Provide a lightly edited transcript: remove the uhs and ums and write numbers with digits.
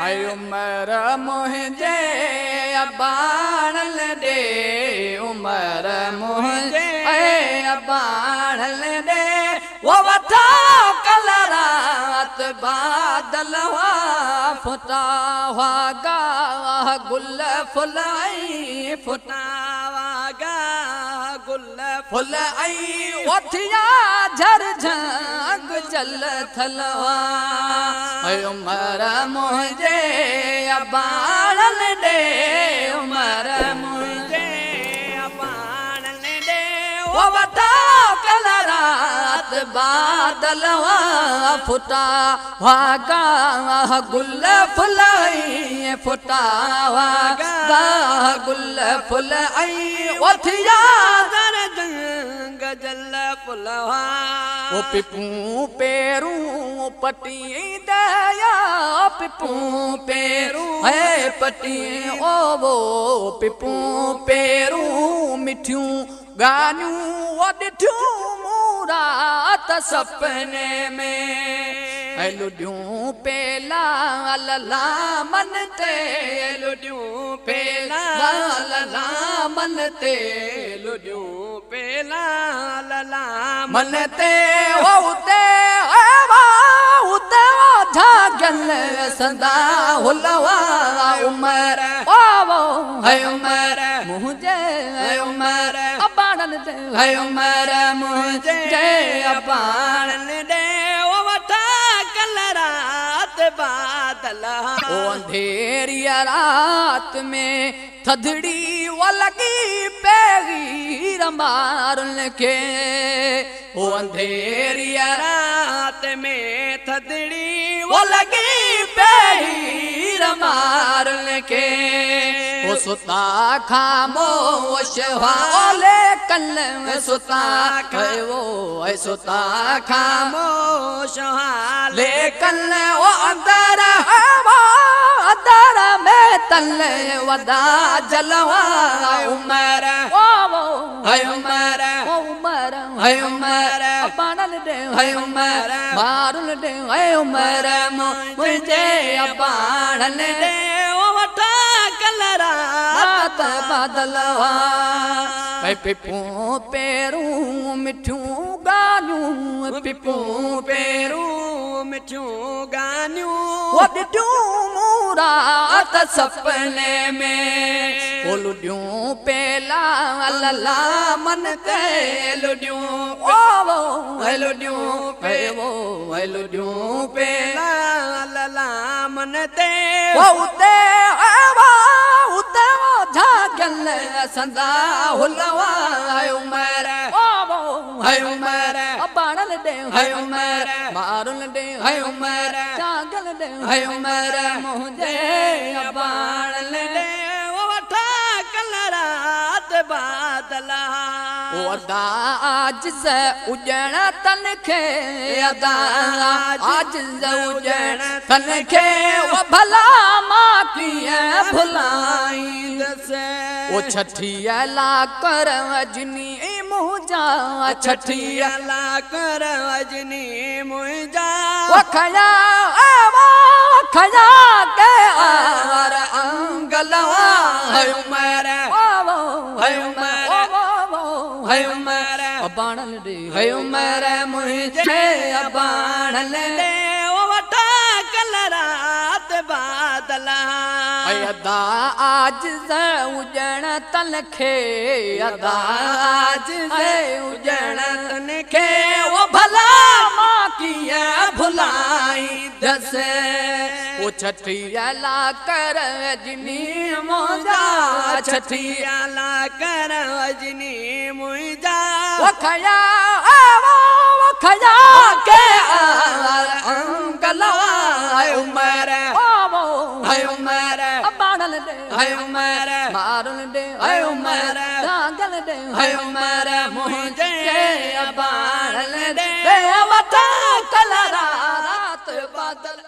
اي عمر منهنجي اباڻن ڏي، عمر منهنجي اباڻن ڏي، او وٺا ڪل رات بادل هئا ڦٽا هئا گاهه گل ڦل ۽ ڦٽا هئا گاهه گل ڦل ۽ اٿيا جهر جهنگ جل ٿل هئا. اي عمر منهنجي اباڻن ڏي، عمر منهنجي اباڻن ڏي، او وٺا ڪل رات بادل هئا ڦٽا هئا گاهه گل ڦل ۽ ڦٽا هئا گاهه گل ڦل ۽ اٿيا جهر جهنگ جل ڦل هئا. او پپون پيرون پٽي ديا، پپون پيرون هي پٽي او پپون پيرون مٺيون ڳانيون او ڏٺيون مون رات سپني ۾، ۽ لڏيون پيلا لامن تي، لڏيون پيلا لامن تي، لڏيون پيلا لامن تي، اتي اتي جهاگل سندا هلوا. عمر هي عمر منهنجي عمر اباڻن ڏي، هي عمر منهنجي اباڻن ڏي، او وٺا ڪل رات بادل. او انڌيري رات ۾ ٿڌڙي لڳي پيري مارن کي، او انڌيري رات ۾ ٿڌڙي لڳي پيري مارن کي، او ستا خاموش هئا ڪل ستا کيو، ستا خاموش هئا ڪل، او اندر اندر ۾ تل ودا جلوا. عمر هي عمر عمر هي عمر اباڻن ڏي، هي عمر مارن ڏي، هي عمر منهنجي اباڻن ڏي، او وٺا ڪل رات بادل هئا. ۽ پپون پيرون مٺيون ڳانيون، پپون پيرون مٺيون ڳانيون او ڏٺيون مون رات سپني ۾، او لڏيون پيلا لامن تي، لڏيون او لڏيون پي لڏيون پيلا لامن تي، اتي اتي جهاگل سندا هلوا. عمر هي عمر اباڻن ڏي، هي عمر مارن ڏي، هي عمر جهاگل ڏي، هي عمر منهنجي اباڻن ڏي، او وٺا ڪل رات بادل. او ادا عاجز اجڻ تن کي، ادا عاجز اجڻ تن کي، او ڀلا مان ڪيئن ڀلائيندس؟ او ڇٺيءَ لا ڪر اجني منهنجا، ڇٺيءَ لا ڪر اجني منهنجا، او کيا کيا ڪي آر انگل. هي عمر هي عمر هي عمر اباڻن ڏي، هي عمر منهنجي اباڻن ڏي، او وٺا ڪل رات بادل. اي ادا عاجز اجڻ تن کي، ادا عاجز اجڻ تن کي، او ڀلا مان ڪيئن ڀلائيندس؟ او ڇٺيءَ لا ڪر اجني منهنجا، ڇٺيءَ لا ڪر اجني منهنجا، او کيا کيا ڪي انگل. عمر هي عمر اباڻن ڏي، هي عمر مارن ڏي، هي عمر جهاگل ڏي، هي عمر منهنجي اباڻن ڏي، وٺا ڪل رات بادل.